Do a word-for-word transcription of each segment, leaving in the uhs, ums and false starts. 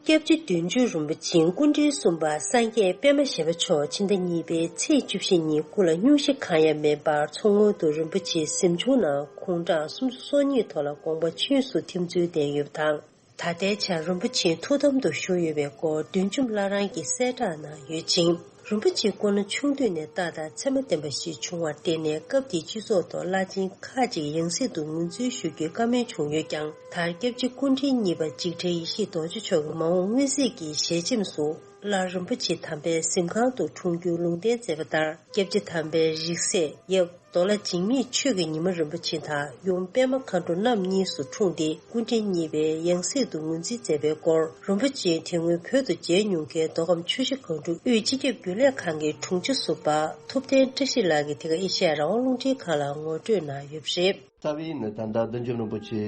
སྐྱབས་རྗེ་བདུད་འཇོམས་རིན་པོ་ཆེའི་སྐུ་ཕྲེང་གསུམ་པ་སངས་རྒྱས་པད་མ་བཞད་པ་མཆོག་ཕྱི་ཟླ་གཉིས་པའི་ཚེས་བཅུ་བཞི་ཉིན་སྐུ་ལ་སྙུང་གཞི་གང་ཡང་མེད་པར་མཚོ་སྔོན་དུ་རིན་པོ་ཆེའི་གཟིམ་ཆུང་ནང་དགུང་གྲངས་སུམ་ཅུ་སོ་གཉིས་ཐོག་ལ་དགོངས་པ་ཆོས་སུ་ཐིམ་ཚུལ་བསྟན་ཡོད་པ་དང་། ད་ལྟའི་ཆར་རིན་པོ་ཆེ་ཐུགས་དམ་དུ་བཞུགས་ཡོད་པའི་སྐོར་བདུད་འཇོམས་བླ་བྲང་གིས་གསལ་བསྒྲགས་གནང་ཡོད་ཅིང་། རིན་པོ་ཆེ་སྐུ་ན་ཆུང་དུས་ནས་རྟག་དང་མཚན་མ་ལྡན་པ་ཞིག་བྱུང་བར་བརྟེན་ནས་སྐབས་དེའི་སྤྱི་ཚོགས་ཐོག་བླ་ཆེན་ཁག་ཅིག་ཡང་སྲིད་དུ་ངོས་འཛིན་ཞུ་རྒྱུའི་བཀའ་མོལ་བྱུང་ཡོད་ཀྱང་། མཐར་སྐྱབས་རྗེ་སྐུ་ཕྲེང་གཉིས་པ་འཇིགས་བྲལ་ཡེ་ཤེས་རྡོ་རྗེ་མཆོག་གིས་མ་འོངས་མངོན་གཟིགས་ཀྱི་ཞལ་ཆེམས་སུ་བླ་རིན་པོ་ཆེ་དམ་པའི་གཟིམ་ཁང་དུ་འཁྲུངས་རྒྱུའི་ལུང་བསྟན་མཛད་པ་ལྟར། སྐྱབས་རྗེ་དམ་པའི་རིགས་སྲས་ཡབ་རྡོ་ལ་འཇིགས་མེད་ཆོས་ཀྱི་ཉི་མ་རིན་པོ་ཆེ་དང་ཡུམ་པད་མ་མཁའ་འགྲོ་རྣམ་གཉིས་སུ་འཁྲུངས་ཏེ། སྐུ་ཕྲེང་གཉིས་པའི་ཡང་སྲིད་དུ་ངོས་འཛིན་མཛད་པའི་སྐོར། རིན་པོ་ཆེ་དེ་སྔོན་བོད་དུ་མཇལ་མྱོང་མཁན་མདོ་ཁམས་ཆུ་བཞི་སྒང་དྲུག་དབུས་སྤྱི་ཁྱབ་རྒྱུན་ལས་ཁང་གི་དྲུང་ཆེ་ཟུར་པ་ཐུབ་བསྟན་བཀྲ་ཤིས་ལགས་ཀྱིས་དེ་ག་ཨེ་ཤེ་ཡ་རང་དབང་རླུང་འཕྲིན་ཁང་ལ་ངོ་སྤྲོད་གནང་ཡོད་པ་རེད། རྩ་བའི་ནི་ད་ལྟ་བདུད་འཇོམས་རིན་པོ་ཆེ་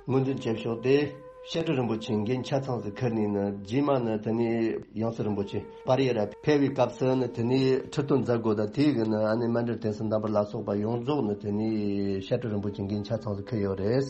ངོས་འཛིན་བྱེད་ཕྱོགས་དེ། བཤད་སྒྲུབ་རིན་པོ་ཆེ་འགན་ཆ་ཚང་ཟིག་ཁུར་ནས་ནི་རྗེས་མ་ནི་དེ་ནས་ཡང་སྲིད་རིན་པོ་ཆེ་པར་ཡ་ར་ཕེབས་པའི་སྐབས་སུ་ནི་དེ་ནས་ཁྲི་སྟོན་མཛད་དགོས་དང་། དེའི་གི་ནི་ཨ་ནི་མཎྜལ་རྟེན་གསུམ་གདམས་པ་ལ་སོགས་པ་ཡོངས་རྫོགས་ནི་དེ་ནས་བཤད་སྒྲུབ་རིན་པོ་ཆེ་འགན་ཆ་ཚང་ཟིག་ཁུར་ཡོད་རེད།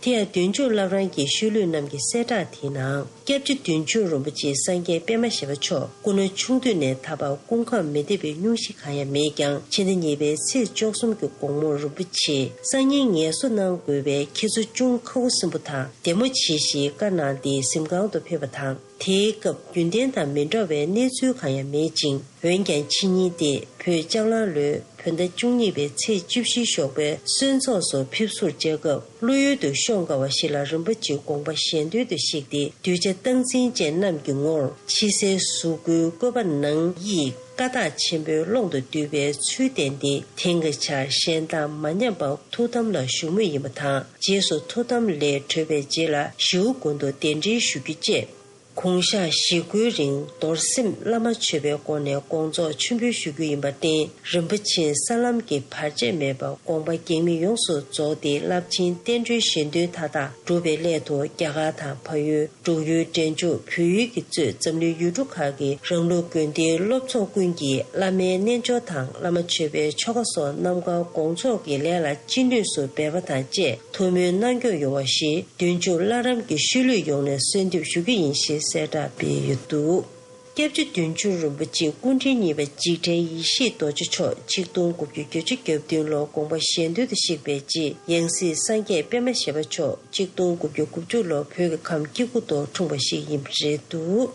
དེ་ཡང་བདུད་འཇོམས་བླ་བྲང་གི་ཤོད་ལུས་རྣམས་ཀྱི་གསལ་བསྒྲགས་དེའི་ནང་། སྐྱབས་རྗེ་བདུད་འཇོམས་རིན་པོ་ཆེ་སངས་རྒྱས་པད་མ་བཞད་པ་མཆོག་སྐུ་ན་ཆུང་དུས་ནས་ད་བར་སྐུ་ཁམས་མི་བདེ་བའི་སྙུང་གཞི་གང་ཡང་མེད་ཀྱང་། ཕྱི་ཟླ་གཉིས་པའི་ཚེས་བཅུ་གསུམ་གྱི་དགོང་མོར་རིན་པོ་ཆེ་སང་ཉིན་ངལ་གསོ་གནང་དགོས་པའི་ཁྱེད་ཚོ་ཅུང་ཁ་ཁུ་སིམ་པོ་དང་བདེ་མོ་བྱེད་ཞེས་བཀའ་གནང་སྟེ་གཟིམ་ཁང་དུ་ཕེབས་པ་དང་། དེའི་སྐབས་རྒྱུན་ལྡན་དང་མི་འདྲ་བའི་གནས་ཚུལ་གང་ཡང་མེད་ཅིང་། འོན་ཀྱང་ཕྱི་ཉིན་ཏེ་བོད་ལྕགས་གླང་ལོའི་བོད་ཟླ་བཅུ་གཉིས་པའི་ཚེས་བཅུ་བཞི་ཞོགས་པའི་གསོལ་ཚོགས་སུ་ཕེབས་བསུར་བཅར་སྐབས། བློ་ཡུལ་དུ་ཤོང་དཀའ་བ་ཞིག་ལ་རིན་པོ་ཆེའི་དགོངས་པ་གཞན་དོན་དུ་གཤེགས་ཏེ། གདུལ་བྱ་སྟངས་འཛིན་ཅན་རྣམས་ཀྱི་ངོར་ཕྱི་གསལ་གཟུགས་སྐུའི་བཀོད་པ་ནང་ཡིད་ཀ་དག་ཆེན་པོའི་ཀློང་དུ་བསྡུས་པའི་ཚུལ་བསྟན་ཏེ། དེང་གི་ཆར་གཞན་དང་མ་མཉམ་པར་ཐུགས་དམ་ལ་བཞུགས་མུས་ཡིན་པ་དང་། རྗེས་སུ་ཐུགས་དམ་ལས་གྲོལ་བའི་རྗེས་ལ་ཞེའུ་དགོན་དུ་གདན་འདྲེན་ཞུ་རྒྱུ་བཅས། དགུང་ཞག་བཞི་དགུའི་རིང་རྡོར་སེམས་བླ་མ་མཆོད་པའི་སྒོ་ནས་དགོངས་རྫོགས་མཆོད་འབུལ་ཞུ་རྒྱུ་ཡིན་པར་བརྟེན། རིན་པོ་ཆེའི་ས་ལམ་གྱི་བར་ཆད་མེད་པར་དགོངས་པ་འགལ་མེད་ཡོངས་སུ་རྫོགས་ཏེ། རླབས་ཆེན་བསྟན་འགྲོའི་གཞན་དོན་མཐའ་དག་འགྲུབ་པའི་སླད་དུ། རྒྱ་གར་དང་བལ་ཡུལ། འབྲུག་ཡུལ། འབྲས་ལྗོངས། བོད་ཡུལ་གྱིས་གཙོས་འཛམ་གླིང་ཡུལ་གྲུ་ཁག་གི་རང་ལུགས་དགོན་སྡེའི་སློབ་ཚོགས་ཀུན་གྱིས་བླ་མའི་རྣལ་འབྱོར་དང་བླ་མ་མཆོད་པའི་ཆོ་ག་སོགས་རྣམ་དཀར་དགོངས་རྫོགས་ཀྱི་ལས་ལ་ཅི་ནུས་སུ་འབད་པ་དང་བཅས། ཐུགས་སྨོན་གནང་སྐྱོང་ཡོང་བ་ཞིག་བདུད་འཇོམས་བླ་རམས་ཀྱི་ཤུལ་ལུས་ཡོངས་ནས་གསོལ་འདེབས་ཞུ་རྒྱུ་ཡིན་ཞེས་གསལ་བསྒྲགས་སྤེལ་ཡོད་འདུག་སྐྱབས་རྗེ་བདུད་འཇོམས་རིན་པོ་ཆེའི་སྐུ་ཕྲེང་གཉིས་པ་འཇིགས་བྲལ་ཡེ་ཤེས་རྡོ་རྗེ་མཆོག་ཆིག་སྟོང་དགུ་བརྒྱ་གྱ་བདུན་ལོར་དགོངས་པ་གཞན་དོན་དུ་གཤེགས་པའི་རྗེས། ཡང་སྲིད་སངས་རྒྱས་པད་མ་བཞད་པ་མཆོག་ཆིག་སྟོང་དགུ་བརྒྱ་དགུ་བཅུ་ལོར་བོད་ཀྱི་ཁམས་སྐྱེ་རྒུ་མདོར་འཁྲུངས་པ་ཞིག་ཡིན་པ་རེད་འདུག